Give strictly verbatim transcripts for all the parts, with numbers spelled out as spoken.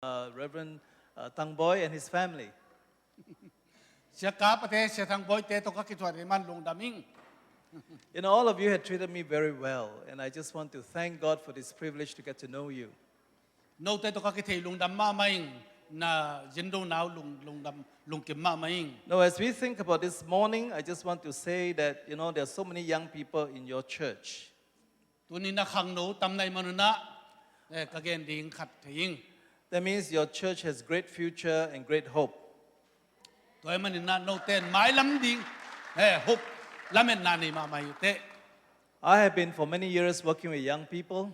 uh, Reverend uh, Tangboi and his family. Sia Kap a te, Sia Thang Bawi te tawh ka kithuah ahih man lungdam ing. You know, all of you had treated me very well, and I just want to thank God for this privilege to get to know you. Note tawh ka kithei lungdam mahmah ing, na zin do nau lung, lungdam, lungkim mahmah ing. Now, as we think about this morning, I just want to say that, you know, there are so many young people in your church. Tuni na khangno tam na hih man un ah, eh, ka gen ding khat thei ing. That means your church has great future and great hope. Tua ahih manin ah note in mailam ding, eh, hope, lametna nei mahmah hi teh. I have been for many years working with young people.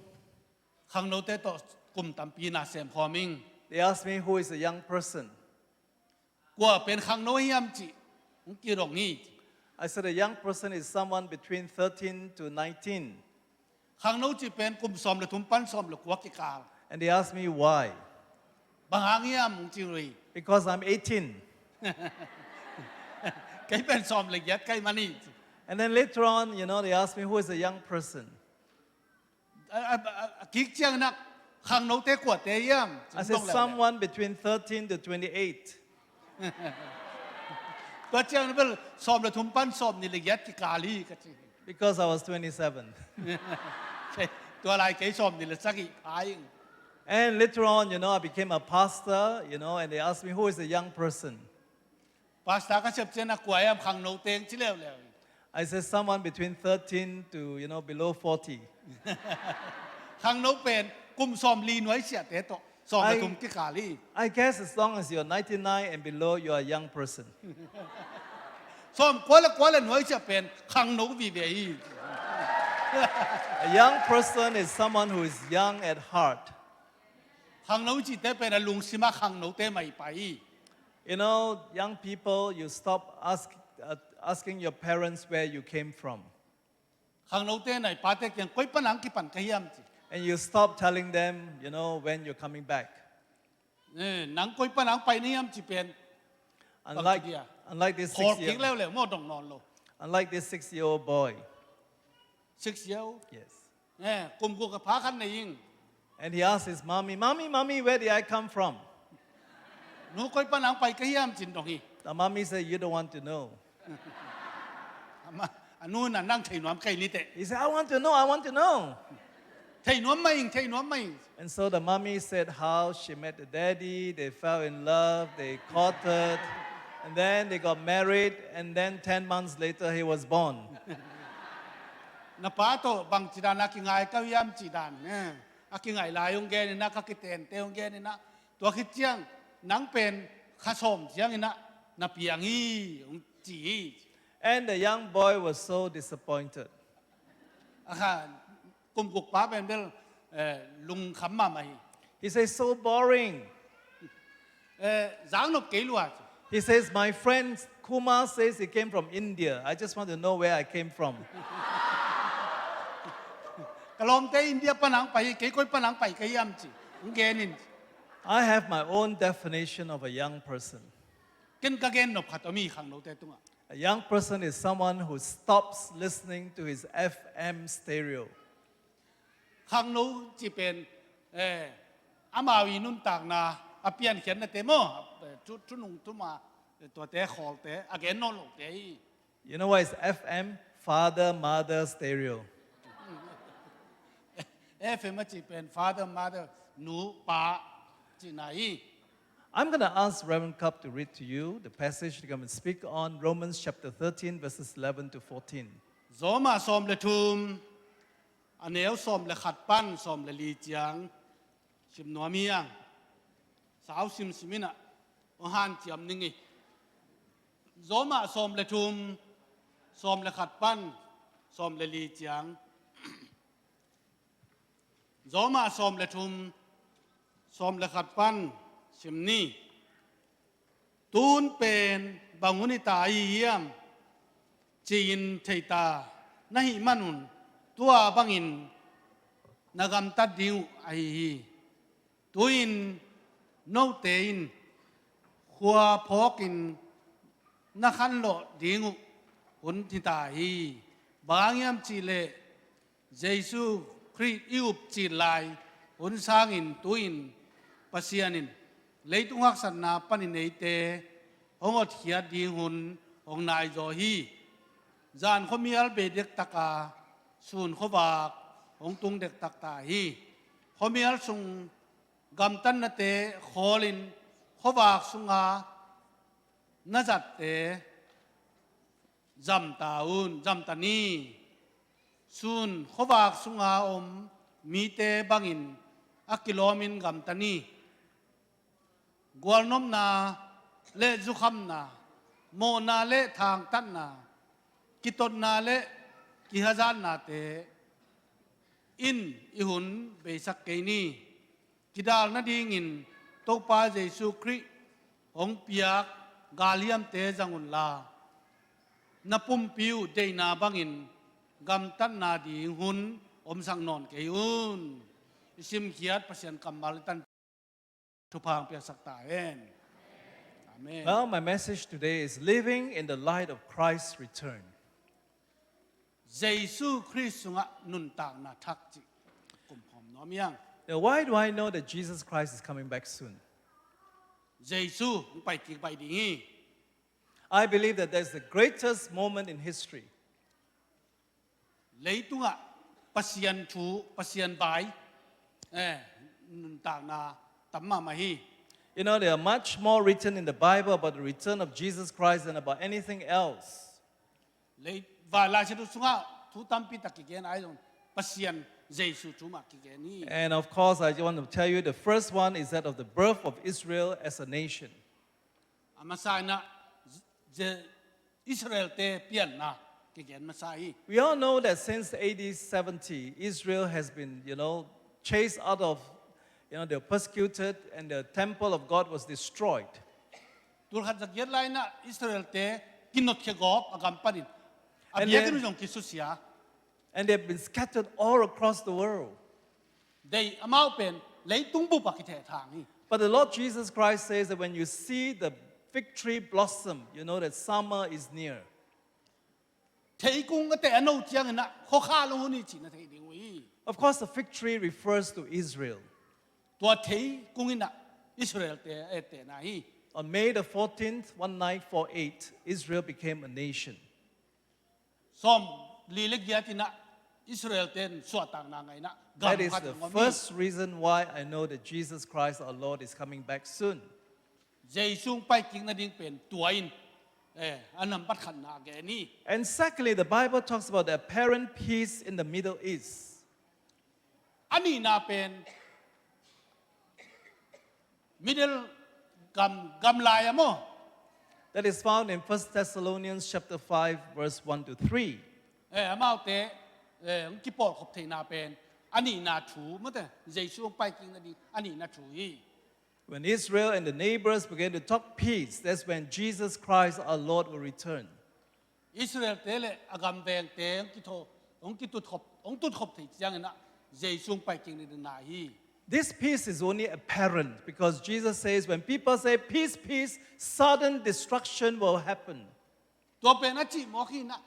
Khangnote tawh kum tampi na sem khawm ing. They ask me, "Who is a young person?" Kua pen khangno hiam cih hong kidong hi. I said, "A young person is someone between thirteen to nineteen." Khangno cih pen kum sawm le thum pan sawm le kua kikal. And they asked me, "Why?" Bang hang hiam hong ci uh hi. "Because I'm eighteen." Kei pen sawm le giat ka hih man hi. And then later on, you know, they asked me, "Who is a young person?" A, a, a, a kik ciangin ah khangnote kuate hiam? I said, "Someone between thirteen to twenty-eight." Tua ciangin bel sawm le thum pan sawm nih le giat kikal hi ka ci. Because I was twenty-seven. Tua lai kei sawm nih le sagih pha ing. And later on, you know, I became a pastor, you know, and they asked me, "Who is a young person?" Pastor ka sep ciangin ah kua hiam khangno teng ci leuleu. I said, "Someone between thirteen to, you know, below forty." Khangno pen kum sawm li nuai siate tawh sawm le thum kikal hi. I guess as long as you're ninety-nine and below, you're a young person. Sawm kua le kua le nuai sia pen khangno vive hi. A young person is someone who is young at heart. Khangno cihte pen a lungsim ah khangnote maipai hi. You know, young people, you stop ask, uh, asking your parents where you came from. Khangnote na i pate kiang koi pan hong kipan ka hiam ci. And you stop telling them, you know, when you're coming back. Eh, nang koi pan hong pai na hiam ci pen. Unlike, Bang ci dia. Unlike this Khol six-year, kik leuleu maw dong nawn lo. Unlike this six-year-old boy. Six year old. Yes. Eh, kum guk a pha khat nei ing. And he asked his mommy, "Mommy, mommy, where did I come from?" Nu koi pan hong pai ka hiam ci-in dong hi. The mommy said, "You don't want to know." Ama, a nu in ah nang thei nuam kei ni teh. He said, "I want to know, I want to know." Thei nuam mah ing, thei nuam mah ing. And so the mommy said how she met the daddy, they fell in love, they courted, and then they got married, and then ten months later he was born. Na pa tawh bang ci dan a kingai ka hiam ci dan. Eh. A kingai lai hong gen in ah, ka kitente hong gen in ah. Tua khit ciang nang pen kha sawm ciangin ah na piang hi hong ci hi. And the young boy was so disappointed. A kha kum guk pa pen bel, eh, lungkham mahmah hi. He says, "So boring." Eh, zak nop kei lua. He says, "My friend Kumar says he came from India. I just want to know where I came from." Ka lawmte India pan hong pai, kei koi pan hong pai ka hiam ci. Hong gen in. I have my own definition of a young person. Ken ka gen nop khat om hi khangnote tungah. A young person is someone who stops listening to his F M stereo. Khangno cih pen, eh, amau i nuntakna, a piankhiatnate maw, eh, thu, thunung thuma, eh, tuate khawlte, a gen nawn lote hi. You know what is F M? Father, mother, stereo. F M a cih pen father, mother, nu, pa, cihna hi. I'm gonna ask Reverend Kap to read to you the passage to come and speak on Romans chapter thirteen, verses eleven to fourteen. Roma sawm le thum, a neu sawm le khat pan sawm le li ciang sim nuam hi hang. Sau simsim in ah hong hanciam ning hi. Roma sawm le thum, sawm le khat pan sawm le li ciang. Roma sawm le thum, sawm le khat pan sim ni. Tun pen bang hun hi ta ahi hiam, ci-in thei ta na hih man un, tua bangin na gamtat ding uh ahi hi. Tu-in note in khua phawkin na khanlawh ding uh hun hi ta hi. Bang hang hiam cih leh Jesu Khrih i up cil lai hun sangin tu-in Pasian in Leitung haksatna panin eite hong hotkhiat ding hun hong naizaw hi. Zan khuamial bei dektak a, sun khuavak hong tung dektak ta hi. Khuamial sung gamtatnate khawlin khuavak sunga na zatte zamta un, zamta ni. Sun khuavak sunga om mite bangin a kilawmin gamta ni. Gualnopna le zukhamna, mawhna le thangtatna, kitotna le kihazatnate in i hun beisak kei ni. Kidal nadingin Topa Jesu Khrih hong piak galhiamte zang unla, na pumpi uh deihna bangin gamtatna ding hun omsak nawn kei un. I simkhiat Pasian kammal i tan thupha hong piaksak ta hen. Amen. Well, my message today is living in the light of Christ's return. Jesu Khrih sungah nuntakna thak cih kumkhawm nuam hiang. Now, why do I know that Jesus Christ is coming back soon? Jesu hong pai kik pai ding hi. I believe that that's the greatest moment in history. Leitungah Pasian thu, Pasian vai, eh, nuntakna tam mahmah hi. You know, there are much more written in the Bible about the return of Jesus Christ than about anything else. Lei vai Lai Siangtho sungah thu tampi tak kigen ahi zong Pasian Jesu thu mah kigen hi. And of course, I want to tell you the first one is that of the birth of Israel as a nation. A masa in ah Je- Israel-te pianna kigen masa hi. We all know that since A D seventy, Israel has been, you know, chased out of, you know, they're persecuted and the temple of God was destroyed. Tulkhat zagiat lai in ah Israel-te kinotkhia gawp a gam panin a And biakinn then- uh zong kisusia. And they've been scattered all across the world. Dei amau pen leitung bup ah kithehthang hi. But the Lord Jesus Christ says that when you see the fig tree blossom, you know that summer is near. Theikung a teh a no ciangin ah khuakha lung hun hi cih na thei ding uh hi. Of course, the fig tree refers to Israel. Tua theikung in ah Israel-te a ettehna hi. On May the fourteenth, one nine four eight, Israel became a nation. Sawm li le giat in ah Israel-te in suahtakna ngah in ah gam That is khat the hong om hi. First reason why I know that Jesus Christ our Lord is coming back soon. Jesu hong paikik nading pen tua in, eh, a nambat khatna a gen hi. And secondly, the Bible talks about the apparent peace in the Middle East. A nihna pen Middle gam, gam lai ah maw. That is found in First Thessalonians chapter five, verse one to three. Eh, amaute, eh, hong kipawlkhop theihna pen a nihna thu, mate, Jesu hong paikik nading a nihna thu hi. When Israel and the neighbors began to talk peace, that's when Jesus Christ our Lord will return. Israel-te le a gam vengte hong kitho, hong kitukhop, hong tukhop theih ciangin ah Jesu hong paikik nading na hi. This peace is only apparent because Jesus says when people say, "Peace, peace," sudden destruction will happen. Tua pen a cih mawk hi in ah,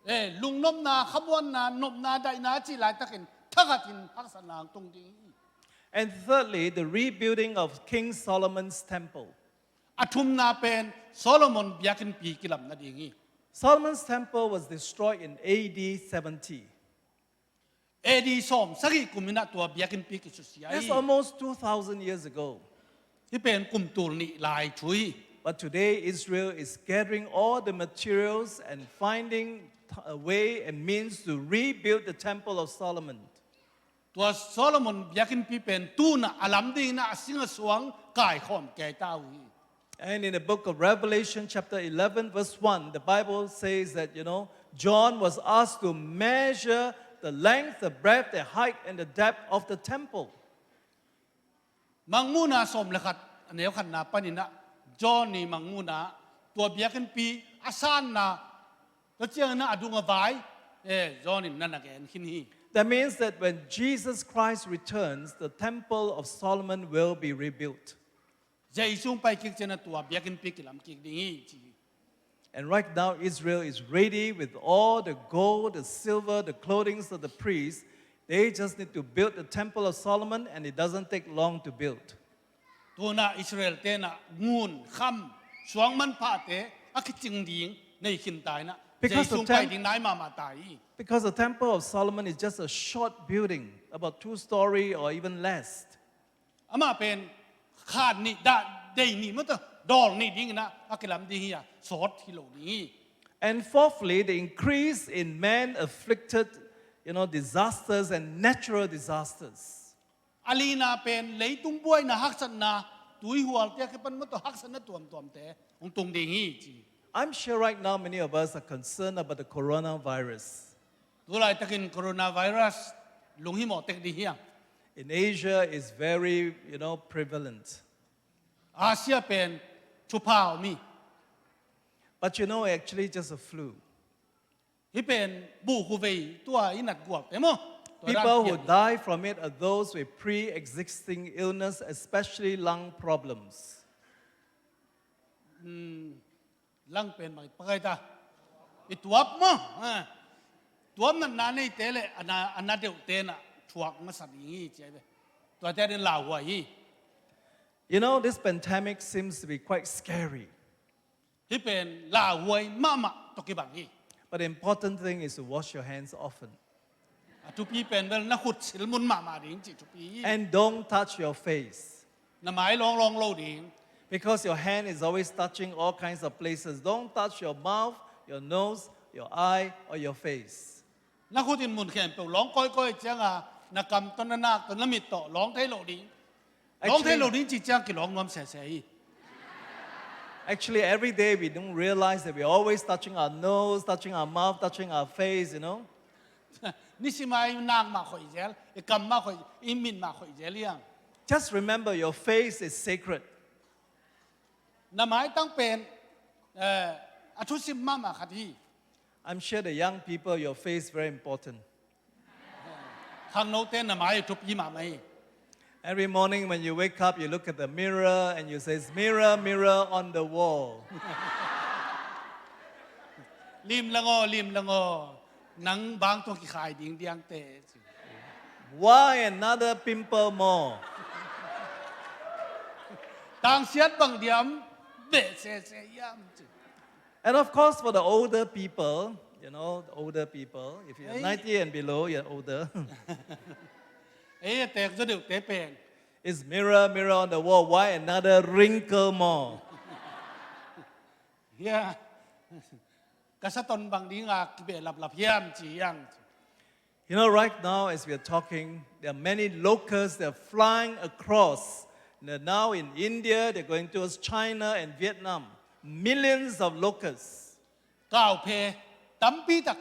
eh, lungnopna, khamuanna, nopna, daihna a cih laitakin thakhatin haksatna hong tung ding hi. And thirdly, the rebuilding of King Solomon's temple. A thumna pen Solomon biakinnpi kilam nading hi. Solomon's temple was destroyed in A D seventy. A D sawm sagih kum in ah tua biakinnpi kisusia That's hi. Almost two thousand years ago. Hih pen kum tul nih lai thu hi. But today, Israel is gathering all the materials and finding t- a way and means to rebuild the Temple of Solomon. Tua Solomon biakinnpi pen tu-in ah a lam dingin ah a sing a suang kaikhawm kei ta uh hi. And in the book of Revelation, chapter eleven, verse one, the Bible says that, you know, John was asked to measure the length, the breadth, the height, and the depth of the temple. Mangmuhna sawm le khat a neu khatna panin ah John ii Mangmuhna tua biakinnpi a sanna, tua ciangin ah a dung a vai, eh, John in na na gen khin hi. That means that when Jesus Christ returns, the Temple of Solomon will be rebuilt. Jesu hong paikik ciangin ah tua biakinnpi kilam kik ding hi ci hi. And right now, Israel is ready with all the gold, the silver, the clothing of the priests. They just need to build the Temple of Solomon, and it doesn't take long to build. Tuna Israel tenah ngun, kham, suang manphate a kicing ding nei khin ta inah, Because the Jesu pai temp- ding nai mahmah ta hi. Because the Temple of Solomon is just a short building, about two story or even less. Amah pen khan nih, dah dei nih mata, dawl nih ding inah a kilam ding hi a, sawt hi lo ding hi. And fourthly, the increase in man afflicted, you know, disasters and natural disasters. A lina pen leitung buaina, haksatna, tuihual tia kipan mata haksatna tuamtuamte hong tung ding hi ci. I'm sure right now many of us are concerned about the coronavirus. Tulaitakin coronavirus lunghimawh tek ding hiam? In Asia, it's very, you know, prevalent. Asia pen thupha om hi. But you know, actually just a flu. Hih pen buhkhu vei tua i nat gualte maw? Tua dan pian. People who die from it are those with pre-existing illness, especially lung problems. Hmm, lung pen bang i pakai ta. I tuap maw? Ha. Tuap natna neite le a na, a na deuhte na thuak masa ding hi ci ai ve. Tuate a din lauhuai hi. You know, this pandemic seems to be quite scary. Hih pen lauhuai mahmah tawh kibang hi. But the important thing is to wash your hands often. A thupi pen bel na khut silmun mahmah ding cih thupi hi. And don't touch your face. Na mai lawnglawng lo ding. Because your hand is always touching all kinds of places. Don't touch your mouth, your nose, your eye, or your face. Na khut in mun khempeuh lawng kawikawi cianga, na kam tawh, na nak tawh, na mit tawh lawng thei lo ding. Lawng thei lo ding cih ciang kilawng nuam sese hi. Actually, every day we don't realize that we're always touching our nose, touching our mouth, touching our face, you know. Nisim a i nak mah khoih zel, i kam mah khoih, i mit mah khoih zel hiang. Just remember, your face is sacred. Na maitang pen, eh, a thusim mahmah khat hi. I'm sure the young people, your face very important. Khangnote na mai thupi mahmah hi. Every morning when you wake up, you look at the mirror and you say, "Mirror, mirror on the wall." Lim lang aw, lim lang aw. Nang bang tawh kikhai ding diangte. Why another pimple more? Tangsiat bang diam, beh sese hiam ci. And of course, for the older people, you know, the older people, if you're ninety and below, you're older. Ei, a tek zaw deuhte pen. It's mirror, mirror on the wall. Why another wrinkle more? Yeah. Ka saton bang dinga kibeh laplap hiam ci hiang. You know, right now, as we are talking, there are many locusts that are flying across. They're now in India, they're going towards China and Vietnam. Millions of locusts. Kauphe tampi tak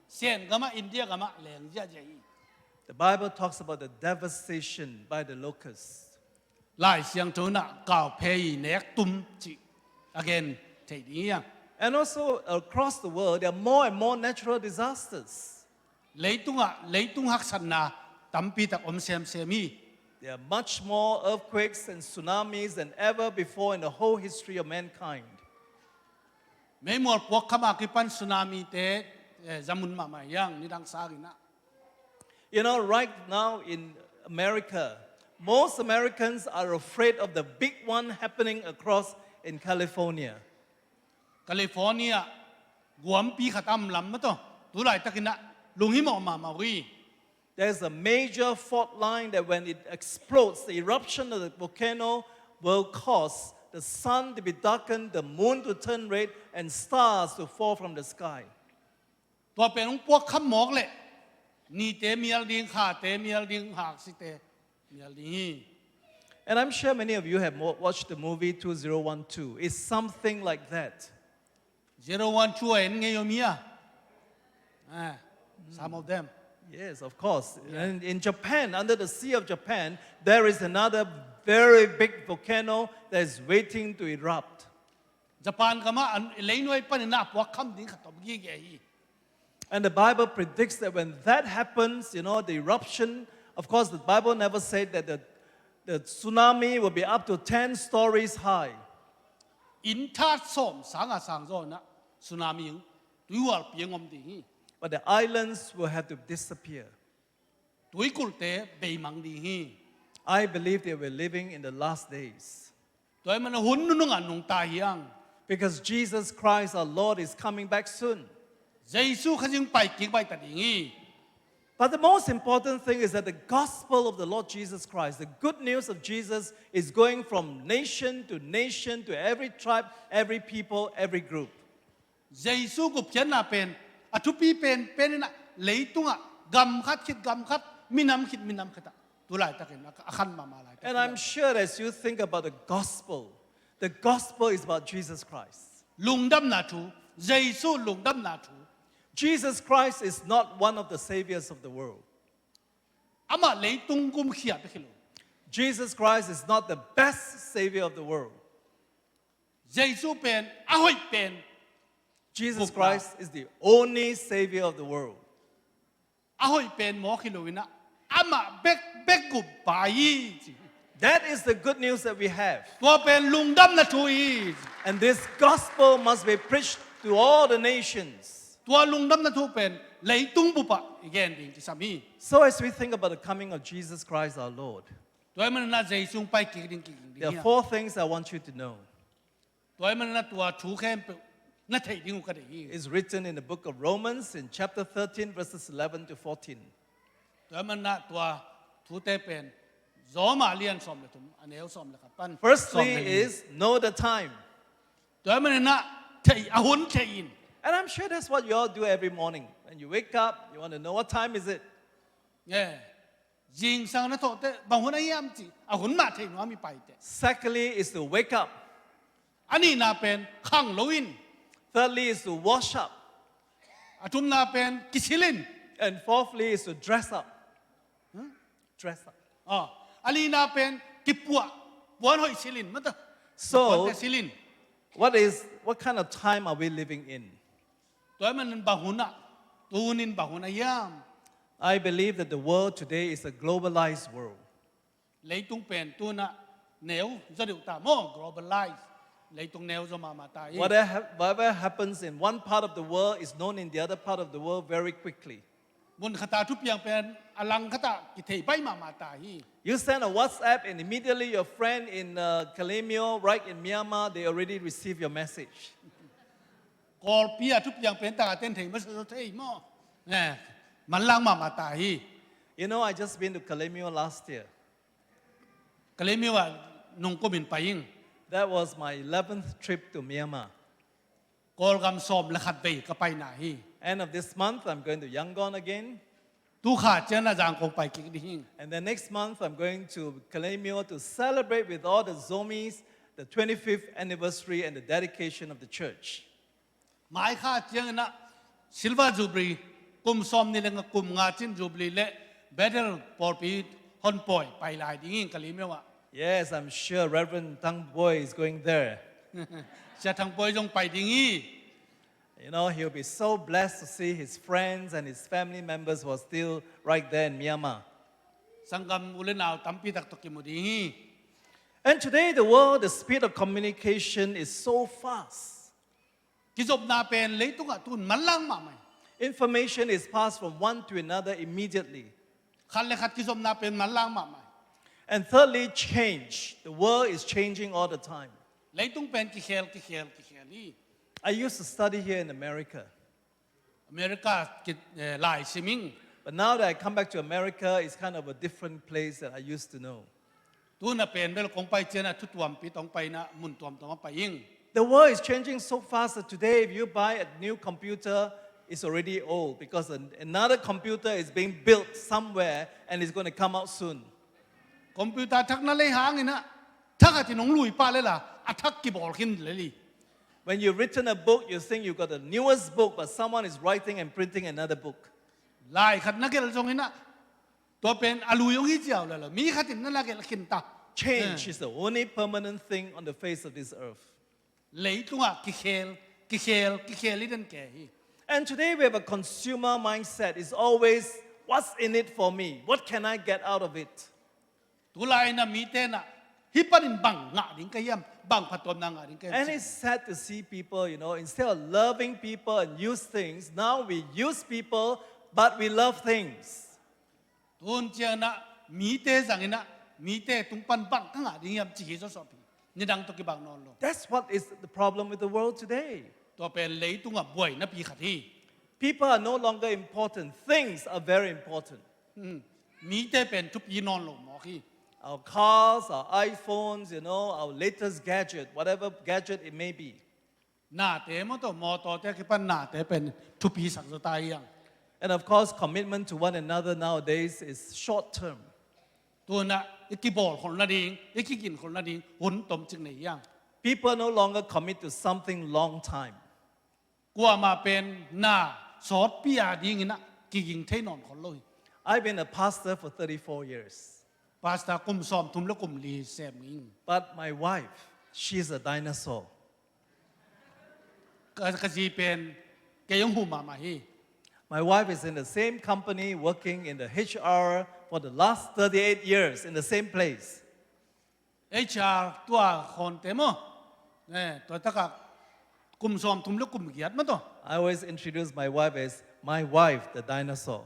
Sen gamah, India gamah leng ziahziah hi. The Bible talks about the devastation by the locusts. Lai Siangtho in ah kauphe i nek tum cih a gen thei ding hiang. And also across the world, there are more and more natural disasters. Leitungah leitung haksatna tampi tak om semsem hi. There are much more earthquakes and tsunamis than ever before in the whole history of mankind. Meimual puak kham a kipan tsunami te, eh, zamun mahmah hiang nidang sangin ah. You know, right now in America, most Americans are afraid of the big one happening across in California. California guampi khat a om lam mah tawh tu laitakin ah lunghimawh mahmah uh hi. There's a major fault line that when it explodes, the eruption of the volcano will cause the sun to be darkened, the moon to turn red, and stars to fall from the sky. Tua pen hong puak kham mawk leh nite mial ding, khate mial ding, haksite mial ding hi. And I'm sure many of you have mo-, watched the movie two zero one two. It's something like that. Zero one two a en ngei om hi a. Ah, some of them. Yes, of course. Yeah. And in Japan, under the Sea of Japan, there is another very big volcano that is waiting to erupt. Japan gamah an, leinuai panin a puak kham ding khat om gige hi. And the Bible predicts that when that happens, you know, the eruption, of course, the Bible never said that the, the tsunami will be up to ten stories high. Inn that sawm sanga sang zaw in ah tsunami, tuihualpi hong om ding hi. But the islands will have to disappear. Tuikulte beimang ding hi. I believe that we're living in the last days. Tua ahih manin hun nunung ah nungta hi hang. Because Jesus Christ our Lord is coming back soon. Jesu Khazih pai kik baih ta ding hi. But the most important thing is that the gospel of the Lord Jesus Christ, the good news of Jesus, is going from nation to nation, to every tribe, every people, every group. Jesu gupkhiatna pen a thupi penpen in ah, leitungah gam khat khit gam khat, minam khit minam khat ah tu laitakin a, a khan mahmah laitak. And I'm sure as you think about the gospel, the gospel is about Jesus Christ. Lungdamna thu, Jesu lungdamna thu. Jesus Christ is not one of the saviors of the world. Amah leitung gumkhia bek hi lo. Jesus Christ is not the best savior of the world. Jesu pen a hoih pen. Jesus Christ is the only savior of the world. A hoih pen mawk hi lo in ah, amah bek bek guppa hi ci. That is the good news that we have. Tua pen lungdamna thu hi. And this gospel must be preached to all the nations. Tua lungdamna thu pen leitung bup ah i gen ding kisam hi. So as we think about the coming of Jesus Christ our Lord, tua ahih manin ah Jesu pai kik ding kik ding hi. There are four things I want you to know. Tua ahih manin ah tua thu khempeuh na theih ding uh ka deih hi. Is written in the book of Romans in chapter thirteen, verses eleven to fourteen. Tua ahih manin ah tua thute pen Roma lian sawm le thum, a neu sawm le khat pan. Firstly is know the time. Tua ahih manin ah theih, a hun theih in. And I'm sure that's what you all do every morning. When you wake up, you want to know what time is it. Yeah. Zingsang na thawh teh bang hun a hiam cih a hun mah theih nuam hi pai teh. Secondly is to wake up. A nihna pen khang lo in. Thirdly is to wash up. A thumna pen kisil in. And fourthly is to dress up. Huh? Dress up. Ah, a lina pen kipuah, puan hoih sil in, mata. So, puan te sil in. What is, what kind of time are we living in? Tua ahih manin bang hun ah, tu hun in bang hun a hiam? I believe that the world today is a globalized world. Leitung pen tu in ah neu zaw deuh ta maw, globalized. Leitung neu zaw mahmah ta hi. Whatever, whatever happens in one part of the world is known in the other part of the world very quickly. Mun khat ah thupiang pen a lang khat ah kithei baih mahmah ta hi. You send a WhatsApp and immediately your friend in, uh, Kalaymyo, right in Myanmar, they already receive your message. Kawlpi ah thupiang pen tak a ten thei masa zaw thei maw. Eh, manlang mahmah ta hi. You know, I just been to Kalaymyo last year. Kalaymyo ah nung kum in pai ing. That was my eleventh trip to Myanmar. Kawlgam sawm le khat vei ka paina hi. End of this month, I'm going to Yangon again. Tu kha ciang ah Zangkong pai kik ding hi. And then next month, I'm going to Kalaymyo to celebrate with all the Zomis the twenty-fifth anniversary and the dedication of the church. Mai kha ciangin ah Silver Jubilee, kum sawm nih le nga, kum nga cin Jubilee le Bethel pawlpi honpawi pai lai ding hi Kalaymyo ah. Yes, I'm sure Reverend Thang Boy is going there. Sia Thang Boy zong pai ding hi. You know, he'll be so blessed to see his friends and his family members who are still right there in Myanmar. Sanggam u le nau tampi tak tawh kimu ding hi. And today, the world, the speed of communication is so fast. Kizopna pen leitung ah tu in manlang mahmah hi. Information is passed from one to another immediately. Khat le khat kizopna pen manlang mahmah hi. And thirdly, change. The world is changing all the time. Leitung pen kikhel, kikhel, kikhel hi. I used to study here in America. America ki, eh, lai sim ing. But now that I come back to America, it's kind of a different place that I used to know. Tu in ah pen bel kong pai ciang ah thu tuampi tawh pai in ah mun tuamtuam ah pai ing. The world is changing so fast that today, if you buy a new computer, it's already old because an-, another computer is being built somewhere and it's going to come out soon. Computer thak na lei hangin ah, thak a ti nong lui pah lel a, a thak kibawl khin lel hi. When you've written a book, you think you've got the newest book, but someone is writing and printing another book. Lai khat na gelh zongin ah, tua pen a lui hong hi ziau lel a, mi khat in na na gelh khin ta. Change is the only permanent thing on the face of this earth. Leitung ah kikhel, kikhel, kikhel i den kei hi. And today we have a consumer mindset. It's always, "What's in it for me? What can I get out of it?" Tu lai in ah mite in ah, "Hih panin bang ngah ding ka hiam? Bang phattuamna ngah ding ka hiam?" And it's sad to see people, you know, instead of loving people and use things, now we use people, but we love things. Tun ciang in ah mite zang in ah, Mite tung pan bang ka ngah ding hiam ci hi zawsawh pi. Nidang tawh kibang nawn lo. That's what is the problem with the world today. Tua pen leitungah buainapi khat hi. People are no longer important. Things are very important. Hmm. Mite pen thupi nawn lo mawk hi. Our cars, our iPhones, you know, our latest gadget, whatever gadget it may be. Nate maw tawh, mawtawte a kipan nate pen thupi sak zaw ta hiang. And of course, commitment to one another nowadays is short term. Tunah i kibawlkholh nading, i kiginkholh nading hun tomcik nei hiang. People no longer commit to something long time. Kuamah pen na sawtpi a dinginah kiging thei nawn khol lo hi. I've been a pastor for thirty-four years. Pastor kum sawmthum le kum li sem ing. But my wife, she's a dinosaur. Ka, ka zi pen kei hong hu mahmah hi. My wife is in the same company, working in the H R for the last thirty-eight years in the same place. H R tua khawnte maw? Eh, tua takah kum sawmthum le kum giat maw tawh? I always introduce my wife as my wife, the dinosaur.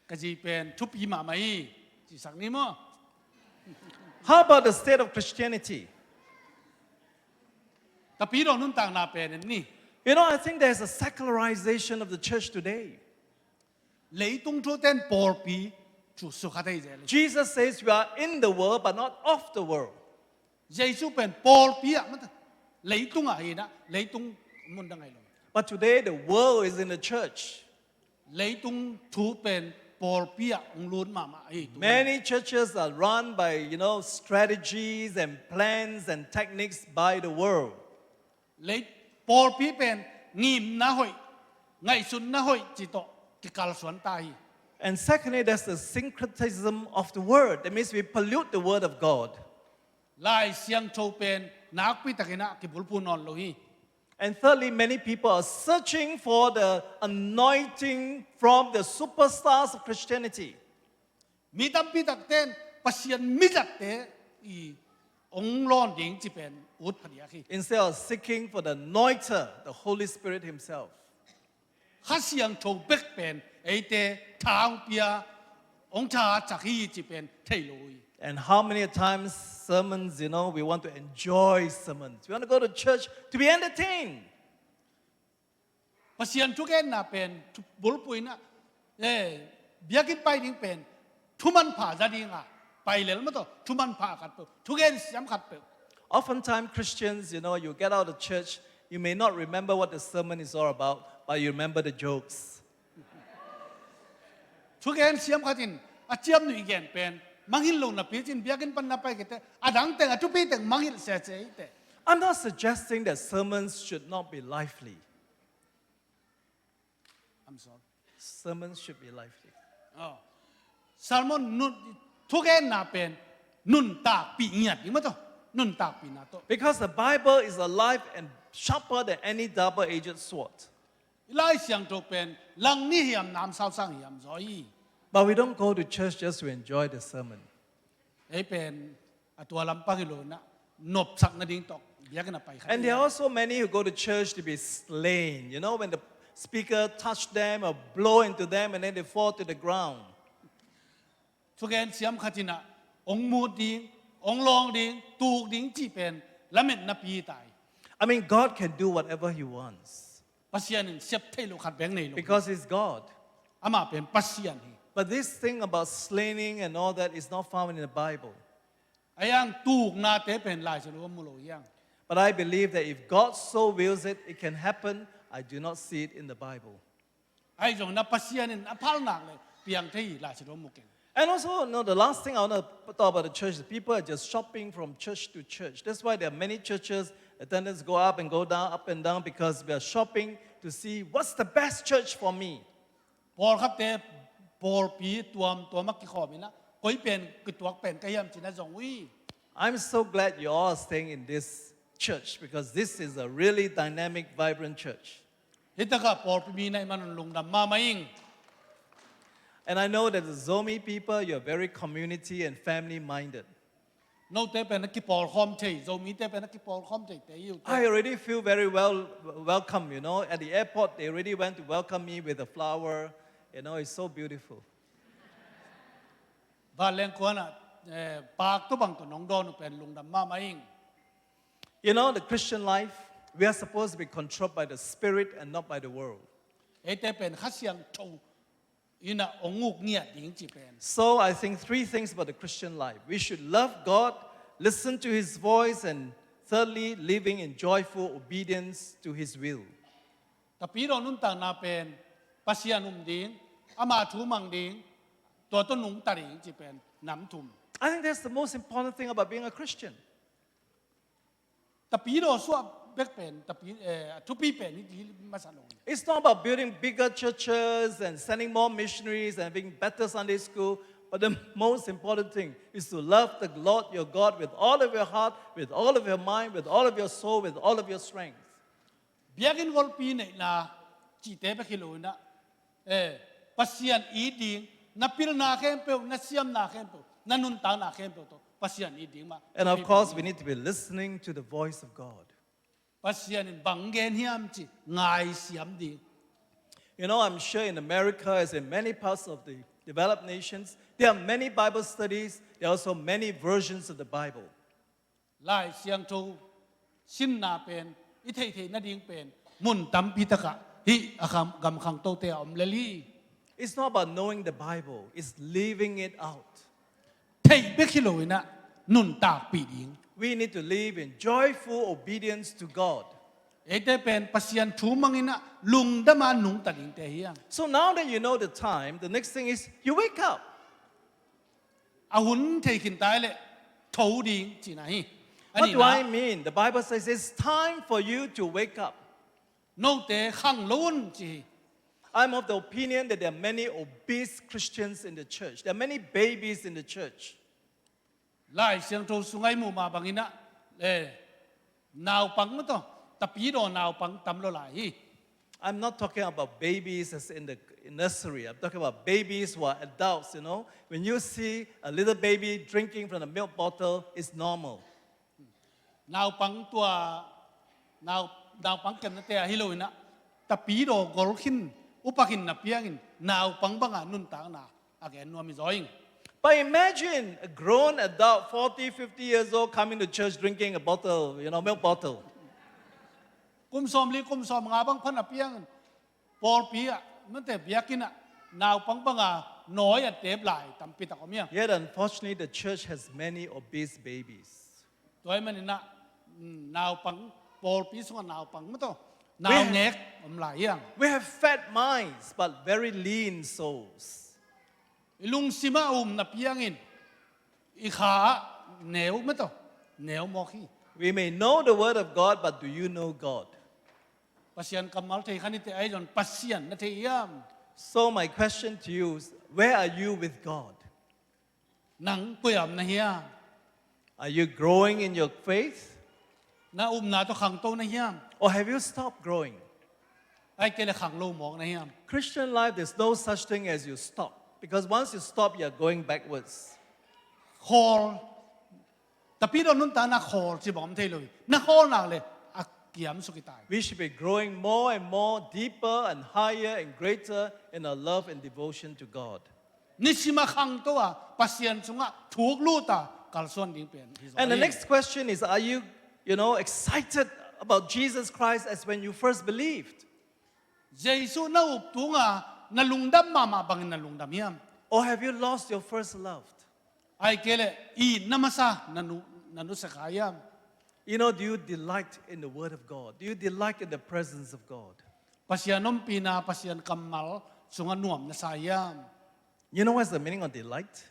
Ka zi pen thupi mahmah hi, cisak ni maw? How about the state of Christianity? Tapidaw nuntakna pen en ni. You know, I think there's a secularization of the church today. Leitung thuten pawlpi thu sukha thei zel. Jesus says we are in the world but not of the world. Jesu pen pawlpi ah mata, leitungah hinah, leitung mun dang ai lo. But today the world is in the church. Leitung thu pen pawlpi ah hong lut mahmah hi. Many churches are run by, you know, strategies and plans and techniques by the world. Lei pawlpi pen ngimna hoih, ngaihsutna hoih ci tawh kikalsuan ta hi. And secondly, there's the syncretism of the word. That means we pollute the word of God. Lai Siangtho pen nakpi takinah kibulphu nawn lo hi. And thirdly, many people are searching for the anointing from the superstars of Christianity. Mi tampi takten Pasian mizatte i hong lawn ding ci pen ut phadiak hi. Instead of seeking for the anointer, the Holy Spirit himself. Kha Siangtho bek pen eite tha hong pia, hong tha chak hi ci pen thei lo hi. And how many times sermons, you know, we want to enjoy sermons. We want to go to church to be entertained. Pasian thugenna pen bulphuh inah, eh, biakinn pai ding pen thumanpha za dinga pai lel maw tawh, thumanpha khat peuh, thugen siam khat peuh. Oftentimes Christians, you know, you get out of church, you may not remember what the sermon is all about, but you remember the jokes. Thugen siam khat in a ciamnuih gen pen mangngilh lo napi cin biakinn pan na pai kei teh, a dang teng, a thupi teng mangngilh sese hi teh. I'm not suggesting that sermons should not be lively. I'm sorry. Sermons should be lively. Oh. Sermon nun, thugenna pen nuntakpih ngiat ding maw tawh, nuntakpihna tawh. Because the Bible is alive and sharper than any double-edged sword. I Lai Siangtho pen langni hiam namsau sang hiam zaw hi. But we don't go to church just to enjoy the sermon. Ei pen a tua lampang hi lo inah nopsak nading tawh biakinn a pai khat. And there are also many who go to church to be slain. You know, when the speaker touch them or blow into them and then they fall to the ground. Thugen siam khat inah hong mut ding, hong lawng ding, tuk ding cih pen lametnapi hi ta hi. I mean, God can do whatever he wants. Pasian in siap theih loh khat bek nei lo. Because he's God. Amah pen Pasian hi. But this thing about slaying and all that is not found in the Bible. A hiang tuknate pen Lai Siangtho ah mu lo hiang. But I believe that if God so wills it, it can happen. I do not see it in the Bible. Ahi zongin a Pasian in a phal nak leh piang thei hi, Lai Siangtho ah mu keng. And also, no, the last thing I want to talk about the church, the people are just shopping from church to church. That's why there are many churches, attendance go up and go down, up and down, because we are shopping to see what's the best church for me. Pawlkhatte pawlpi tuamtuam ah kikhawm inah koi pen kituak pen ka hiam cih na zong uh hi. I'm so glad you all are staying in this church because this is a really dynamic, vibrant church. Hih takah pawlpi mi na hih man un lungdam mahmah ing. And I know that the Zomi people, you're very community and family minded. Note pen a kipawlkhawm thei, Zomite pen a kipawlkhawm thei te hi uh teh. I already feel very well welcome, you know. At the airport, they already went to welcome me with a flower. You know, it's so beautiful. Vanleng kuanah, eh, paak tawh bang tawh nong dawn uh pen lungdam mahmah ing. You know, the Christian life, we are supposed to be controlled by the Spirit and not by the world. Eite pen Kha Siangtho in ah hong uk ngiat ding ci pen. So I think three things about the Christian life. We should love God, listen to His voice, and thirdly, living in joyful obedience to His will. Tapidaw nuntakna pen Pasian um ding, ama thu mang ding, tua tawh nungta ding ci pen nam thum. I think that's the most important thing about being a Christian. Tapidaw suah bek pen, tapi, eh, a thupi pen hi ti masa lo. It's not about building bigger churches and sending more missionaries and having better Sunday school, but the most important thing is to love the Lord your God with all of your heart, with all of your mind, with all of your soul, with all of your strength. Biakinn golpi neihna cihte bek hi lo in ah, eh, Pasian it ding, na pilna khempeuh, na siamna khempeuh, na nuntakna khempeuh tawh Pasian it ding mah. And of course, we need to be listening to the voice of God. Pasian in bang gen hiam cih ngaisiam ding. You know, I'm sure in America, as in many parts of the developed nations, there are many Bible studies. There are also many versions of the Bible. Lai Siangtho simna pen i theihtheih nading pen mun tampi takah hih a kham-, gam khangtote a om lel hi. It's not about knowing the Bible, it's living it out. Theih bek hi lo in ah nuntakpih ding. We need to live in joyful obedience to God. Eite pen Pasian thu mang in ah lungdama nungta dingte hi hang. So now that you know the time, the next thing is you wake up. A hun thei khin ta leh tho ding cihna hi. What do I mean? The Bible says it's time for you to wake up. Note khang lo un ci hi. I'm of the opinion that there are many obese Christians in the church. There are many babies in the church. Lai Siangtho sungah i muh mah bangin ah, eh, naupang mah tawh, tapidaw naupang tam lo lai hi. I'm not talking about babies as in the nursery. I'm talking about babies who are adults, you know. When you see a little baby drinking from the milk bottle, it's normal. Naupang tua, nau-, naupang kemnate ahi lo in ah, tapidaw gol khin, upa khin na piangin, naupang banga nuntakna a gen nuam hi zaw ing. But imagine a grown adult, forty, fifty years old, coming to church drinking a bottle, you know, milk bottle. Kum sawmli, kum sawmnga bang pha na piangin, pawlpi ah, mate biakinn ah, naupang banga nawi a tep lai tampi tak om hi hang. Yet unfortunately, the church has many obese babies. Tua ahih manin ah, mm, naupang, pawlpi sungah naupang mah tawh, naungek om lai hi hang. We have fat minds, but very lean souls. I lungsim ah um na piangin, i kha ah neu mah tawh, neu mawk hi. We may know the word of God, but do you know God? Pasian kammal thei kha nite, ahi zongin Pasian na thei hiam? So my question to you is, where are you with God? Nang koi ah om na hiam? Are you growing in your faith? Na upna tawh khangto na hiam? Or have you stopped growing? Ahih kei leh khanglo mawk na hiam? Christian life, there's no such thing as you stop. Because once you stop, you're going backwards. Khawl, tapidaw nuntakna khawl cih bang om thei lo hi. Na khawl nak leh a kiam suk hi ta hi. We should be growing more and more, deeper and higher and greater in our love and devotion to God. Nisim a khangto a, Pasian sungah thuk lut a, kalsuan ding pen hi zaw hi. And the next question is, are you, you know, excited about Jesus Christ as when you first believed? Jesuh na up tung a, na lungdam mahmah bangin na lungdam hiam? Or have you lost your first love? Ahih kei leh itna masa na nu-, na nusia kha hiam? You know, do you delight in the word of God? Do you delight in the presence of God? Pasian ompihna, Pasian kammal sungah nuam na sa hiam? You know what's the meaning of delight?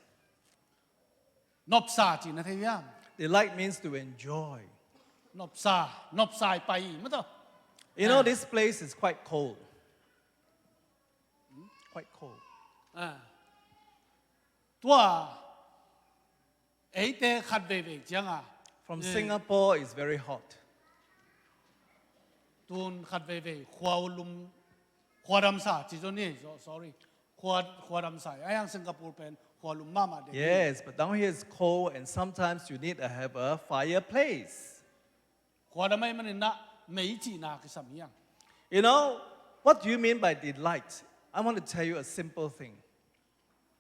Nopsa cih na thei hiam? Delight means to enjoy. Nopsa, nopsa i pai mah tawh. You know, ah, this place is quite cold. Hmm? Quite cold. Ah. Tua, eite khat veivei ciang a. From, eh, Singapore is very hot. Tun khat veivei, khua lum, khua damsa ci zaw ni, so-, sorry. Khua, khua damsa, a yang Singapore pen, khua lum mahmah ding. Yes, but down here is cold and sometimes you need to have a fireplace. Khua dam ahih manin ah mei cihna kisam hi hang. You know, what do you mean by delight? I want to tell you a simple thing.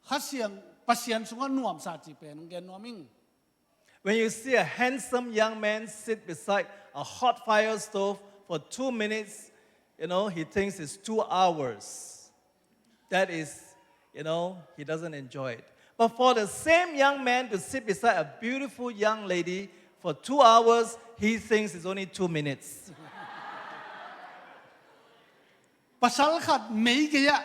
Kha Siang, Pasian sungah nuamsa cih pen hong gen nuam ing. When you see a handsome young man sit beside a hot fire stove for two minutes, you know, he thinks it's two hours. That is, you know, he doesn't enjoy it. But for the same young man to sit beside a beautiful young lady for two hours, he thinks it's only two minutes. Pasal khat mei gei-ah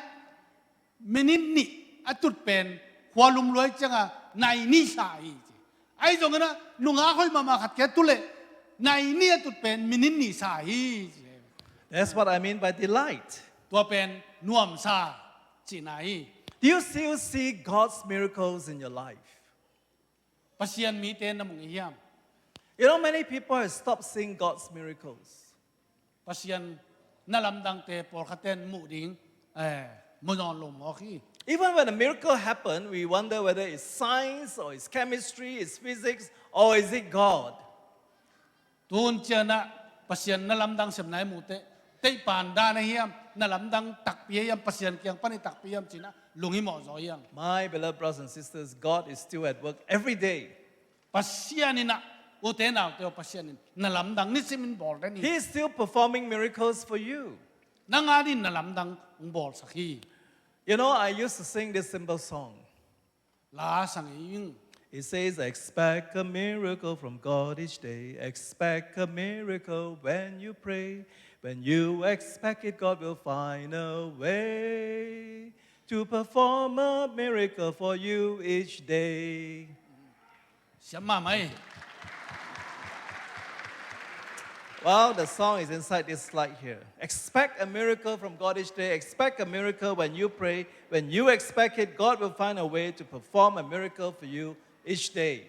minit nih a tut pen khua lum luai ciangah nai nih sa hi ci. Ahi zongin ah nungak hoih mahmah khat kiang tut leh nai nih a tut pen minit nih sa hi ci. That's what I mean by delight. Tua pen nuamsa cihna hi. Do you still see God's miracles in your life? Pasian mite na mu ngei hiam? You know, many people have stopped seeing God's miracles. Pasian na lamdangte pawlkhatte in muh ding, eh, mu nawn lo mawk hi. Even when a miracle happen, we wonder whether it's science or it's chemistry, it's physics, or is it God? Tun cianah Pasian na lamdang sepna i muh teh, teihpan dan a hiam, na lamdang takpi a hiam, Pasian kiang pan i takpi hiam cinah lung i mawh zaw hiam? My beloved brothers and sisters, God is still at work every day. Pasian inah, ute naute aw, Pasian in na lamdang nisim in bawl den hi. He is still performing miracles for you. Nang adingin na lamdang hong bawlsak hi. You know, I used to sing this simple song. La sang ei ing. It says, "Expect a miracle from God each day. Expect a miracle when you pray. When you expect it, God will find a way to perform a miracle for you each day." Siam mahmah hi. Well, the song is inside this slide here. Expect a miracle from God each day. Expect a miracle when you pray. When you expect it, God will find a way to perform a miracle for you each day.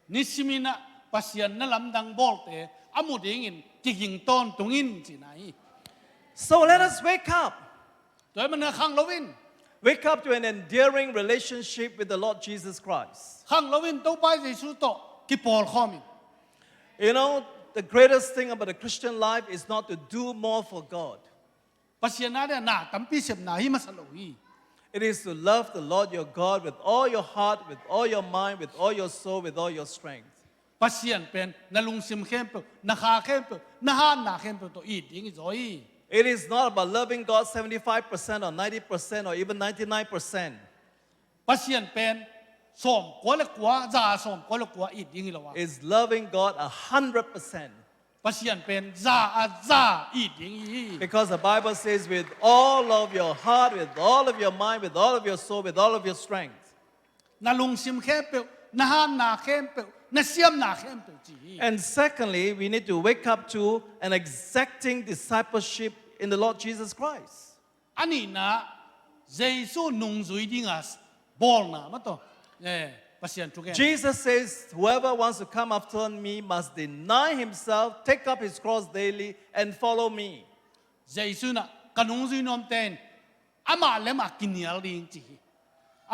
Nisim inah Pasian na lamdang bawlte a mu dingin kiging tawntung in cihna hi. So let us wake up. Tua ahih manin khang lo in. Wake up to an endearing relationship with the Lord Jesus Christ. Khang lo in Topa Jesu tawh kipawlkhawm in. You know, the greatest thing about the Christian life is not to do more for God. Pasian adingin na tampi sepna hi masa lo hi. It is to love the Lord your God with all your heart, with all your mind, with all your soul, with all your strength. Pasian pen na lungsim khempeuh, na kha khempeuh, na hatna khempeuh tawh it ding hi zaw hi. It is not about loving God seventy-five percent or ninety percent or even ninety-nine percent. Pasian pen sawmkua le kua, za sawmkua le kua it ding hi lo a. Is loving God a hundred percent. Pasian pen za a za it ding hi. Because the Bible says, "With all of your heart, with all of your mind, with all of your soul, with all of your strength." Na lungsim khempeuh, na hatna khempeuh, na siamna khempeuh ci hi. And secondly, we need to wake up to an exacting discipleship in the Lord Jesus Christ. A nihna, Jesu nungzui dinga bawlna mah tawh, eh, Pasian thugen. Jesus says, "Whoever wants to come after me must deny himself, take up his cross daily, and follow me." Jesu inah ka nungzui nuamte in amah le amah kinial ding ci hi.